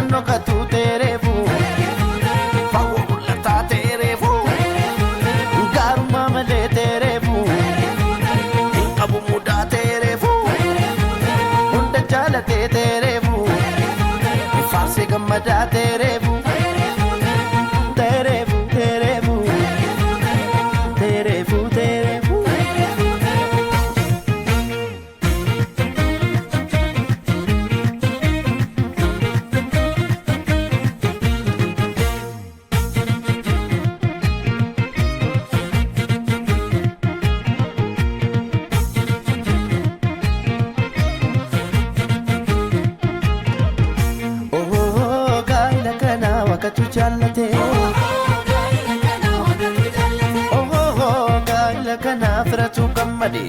Keessan dhokatu teereefu, fagoo mul'ataa teereefu, gaarummaa malee teereefu, hin qabu mudaa teereefu, hunda jaalatee teereefu, faarsee gammadaa teereefu, teereefu teereefu, teereefu teereefu. Oh, gaa'ela kana waaqatu jaallate. Oh, gaa'ela kana firatu gammade.